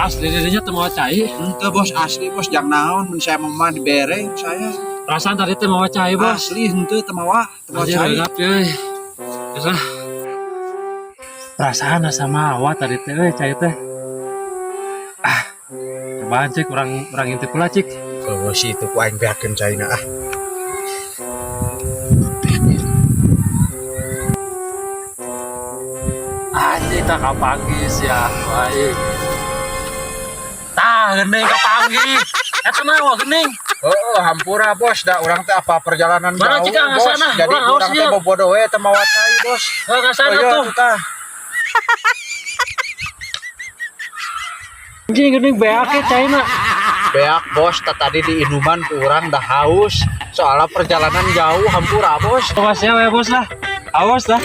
Asli dirinya teu mawa cai. Henteu, Bos, asli, Bos, jang naon mun saya mah dibere saya. Perasaan tadi teh mawa cai, Bos. Asli henteu teu mawa, teu mawa Anjir cai. Eungap euy. Geus lah. Perasaan asa mawa tadi teh euy cai teh. Ah. Cobaan, Cik, urang urang intip pula, Cik. Oh, si itu ku aing beakeun caina ah. Anjing, tak kapanggih ya. Baik. Tah geuning kapanggih. Eta mah wah geuning. Oh, hampura, Bos, da urang teh apa perjalanan Mana, jauh, Cik, ah, Bos. ngasana. Jadi Urang haus urang teh ieu. Bobodo we teu mawa cai, Bos. Heuh, ngasana Oh, iya, tuh. Tuh, tah. Anjing, geuning beak e caina. Beak, Bos, tah tadi di inuman ku urang dah haus. Soalnya perjalanan jauh, hampura, Bos. Awas ya, we, Bos lah. Awas lah.